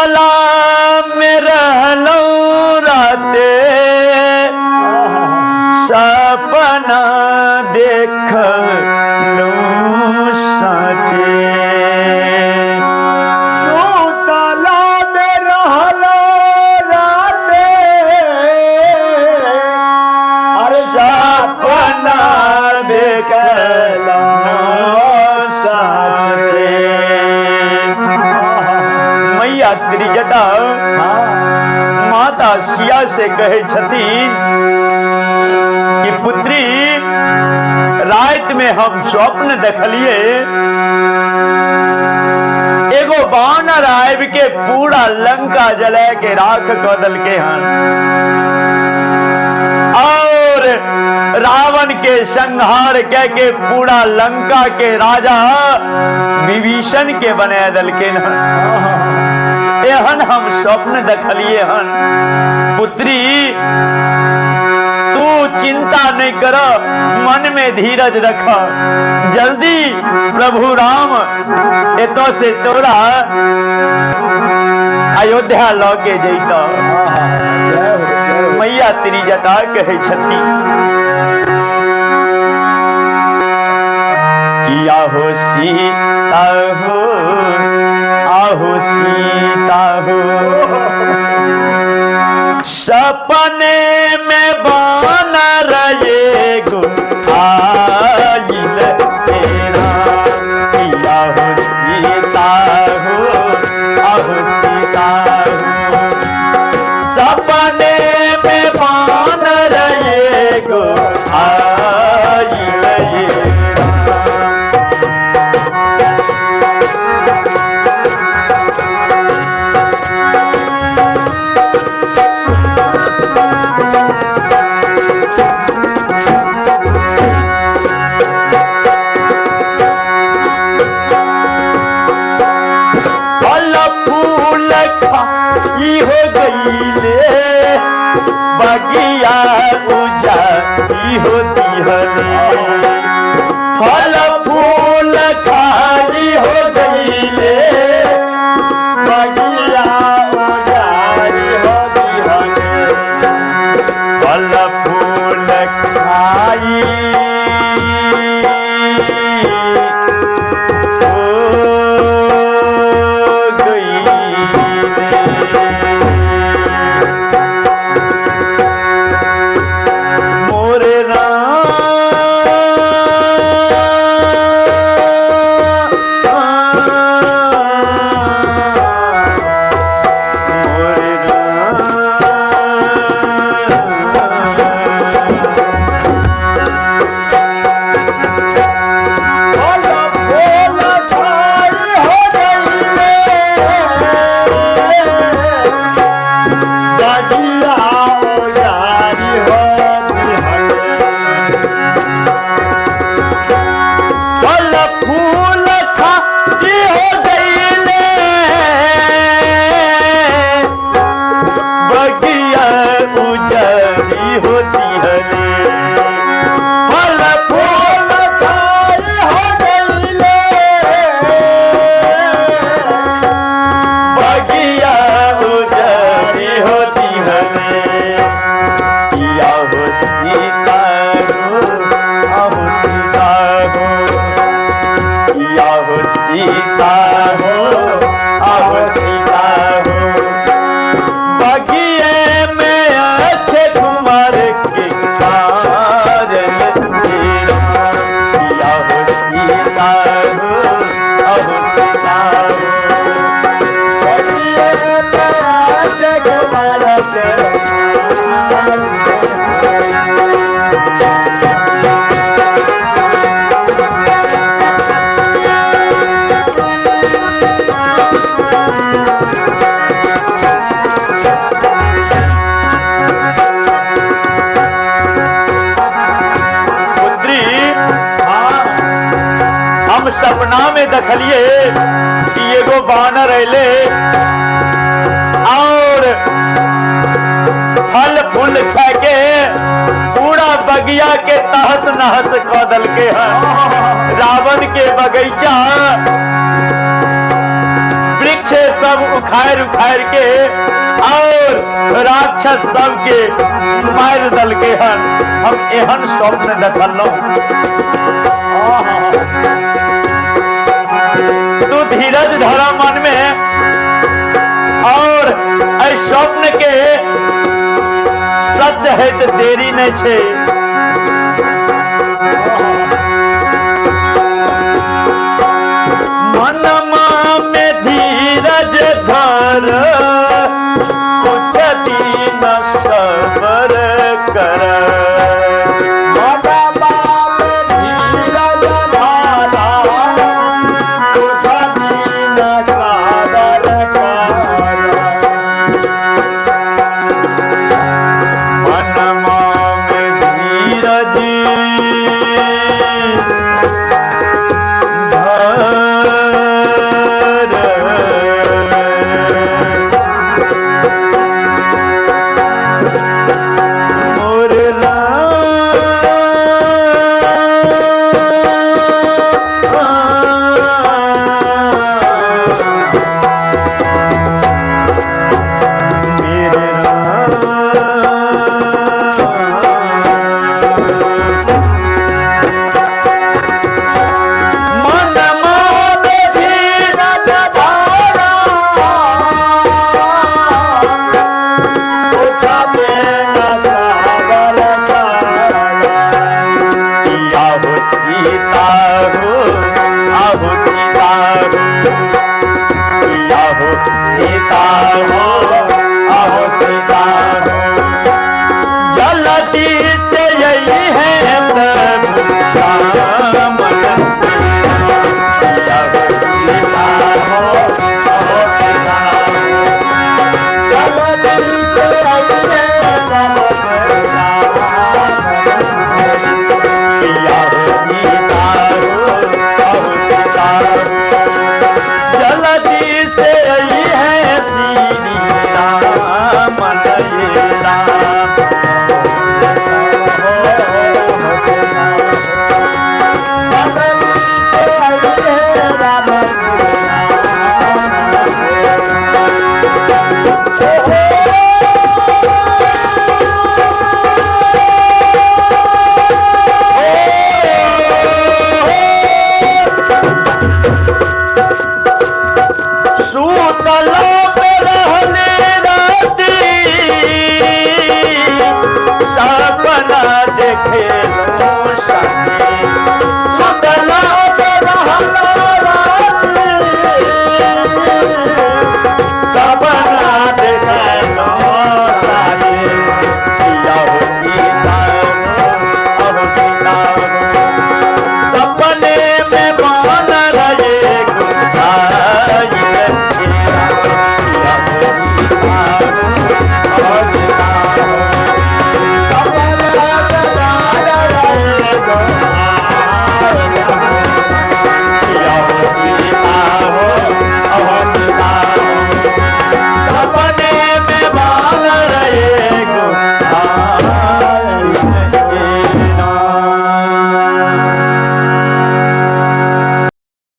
सुतला में रहलौं राते, सपना देखलौं साँचे। सुतला में रहलो राते, अरे सपना देखलौं साँचे। मैया त्रिजटा माता सिया से कहै छथिन कि पुत्री, राति में हम स्वप्न देखलिए, एगो बानर आबि के पूरा लंका जला के राख कऽ देलकै हन और रावण के संहार कह के पूरा लंका के राजा विभीषण के बना देलखिन हन। एहन हम स्वप्न देखलिए हन। पुत्री, तू चिंता नहीं कर, मन में धीरज रख, जल्दी प्रभु राम एतो से तोरा अयोध्या लऽ के जैता। मैया त्रिजटा कहै छथिन कि आहो सीता हो, आहो सीता हो, सपने में बानर एगो आइल तेरा। किया हो सीता हो, आहो सीता हो, सपने में बानर एगो आइल तेरा। फल फूल खाई हो गईले, बगिया उजाई हो दिहले। फल फूल खाई हो गईले, बगिया उजाई हो दिहले। फल फूल खाई हो गईले, मोरे राम, मोरे राम। फल फूल खाई हो गईले, बगिया उजारी हो दिहले। फल फूल खाई हो गईले, बगिया उजरी होती हले। फल फूल खाई हो गईले, बगिया उजरी होती हले। किया हो सीता हो, आहो सीता हो, किया हो सीता हो, आहो सीता हो, बगिए में अच्छे कुमार के कारण तेरा। किया हो सीता हो, आहो सीता हो, बगिया जगमाल के। पुत्री, हम सपना में देखलिए कि एगो बानर अले और फल फूल खा के पूरा बगिया के तहस नहस कऽ देलकै हन। रावण के बगीचा वृक्ष सब उखाड़ि उखाड़ि के और राक्षस सबके मारि देलकै हन। हम एहन स्वप्न देखलहुँ। तू धीरज धर मन में और एहि स्वप्न के सच है तऽ देरी नहि छै। मनमा में धीरज धर, कुछ दिन सबर कर। मनमा में धीरज धर मोर राम, मेरे राम। मन मान धीरज धारा, आहो सीता हो, आहो सीता हो, आहो सीता हो, आहो सीता हो। जल्दी से यही है प्रभु राम, आहो सीता हो, आहो सीता हो। सीता हो, आहो सीता हो। जल्दी से आई है श्री राम, ये राम। सूतल